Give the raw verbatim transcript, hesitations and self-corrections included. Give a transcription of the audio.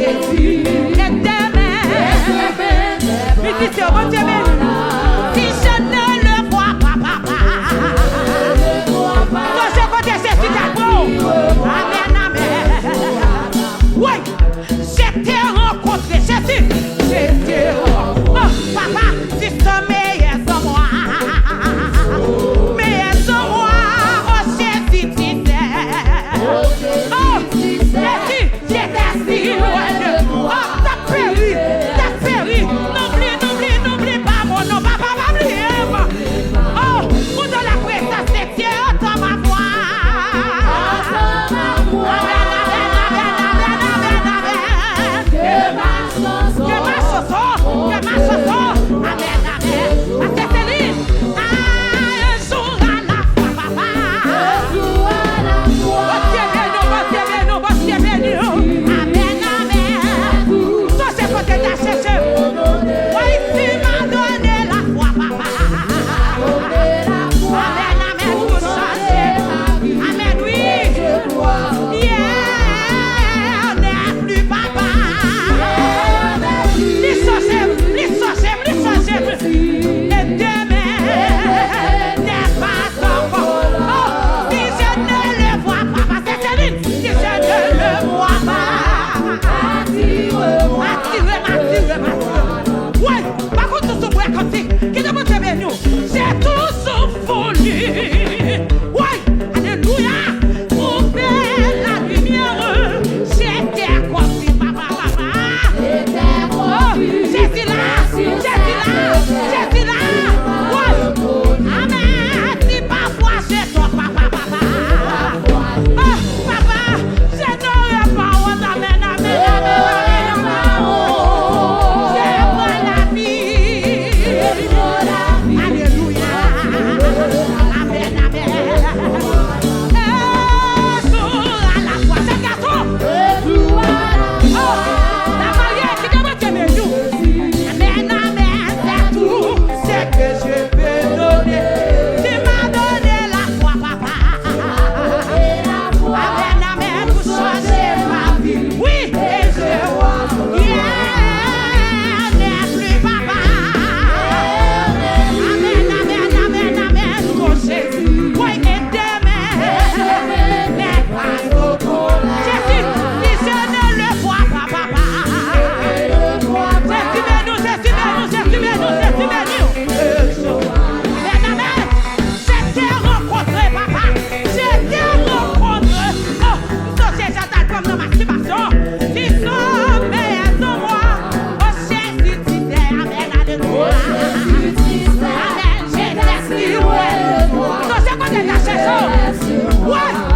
Et demain, mizisyen, Bondye beni. Si je ne le vois pas, papa. Sonje kote Jezi t al pran w. Amèn, amèn. Wi, je te rencontre Jésus. Je te ren-, oh, papa, si son meilleur en moi. Meilleur en moi, oh Jésus, tu sais. Oh, Jésus, Jésus, oh, t ap peri, t ap peri. Nou bli, nou bli, nou bli pa mon non, papa, pa bliye m. Oh, ou dans la présence de Dieu, entends ma voix. Amèn, amèn, amèn, amèn, amèn, amèn. Que ma chanson, que ma chanson, amèn, amèn. Pastè Céline, ah, Jou a la fwa, papa. Bondye beni w, Bondye beni w, Bondye beni w. Amèn, amèn. Sonje kote w t al chèche m. Wi, tu m'as donné la foi, papa. Amèn, amèn, pou chanje. Amèn, wi. Yeah, n'est plus papa. Li sonje m, li sonje m, li sonje m. Et demain n'est pas encore. Oh, si je ne le vois pas, pastè Céline, si je ne le vois pas. Atire m, atire m, atire m. Wi, pa konn sou sou bwè kantik. Kite Bondye beni w. J'ai toujours voulu. Wi, alelouya. Trouver la lumière. J'étais confus, papa, papa. Oh, Jezi la, Jezi la, Jezi la. Wi. Amèn. Si pafwa je dors, papa, papa. Oh, papa, je n'aurai pas honte. Amèn, amèn, amèn, amèn, amèn. Je vois la vie. Alelouya. Amèn, amèn. Un jour à la fois. Fè gato. Oh, la marye, kite Bondye beni w. Amèn, amèn, c'est tout ce que je peux donner. Tu m'as donné la foi, papa. Amèn, amèn, pou chanje ma vie. Wi, et je vois, yeah, n'est plus papa. Amèn, amèn, amèn, amèn, ton Jezi. Wi, et demain n'est pas encore. Jezi, si je ne le vois pas, papa. Jezi beni w, Jezi beni w, Jezi beni w, Jezi beni w. Amèn, amèn. Je te rencontre, papa. Je te rencontre. Oh, m sonje jan w t al pran m nan mastibasyon. Si sommeil est en moi, oh Jésus, tu sais, amèn, alelouya. Amèn, je t'ai si, wi. Sonje kote w t al chèche w. Wi.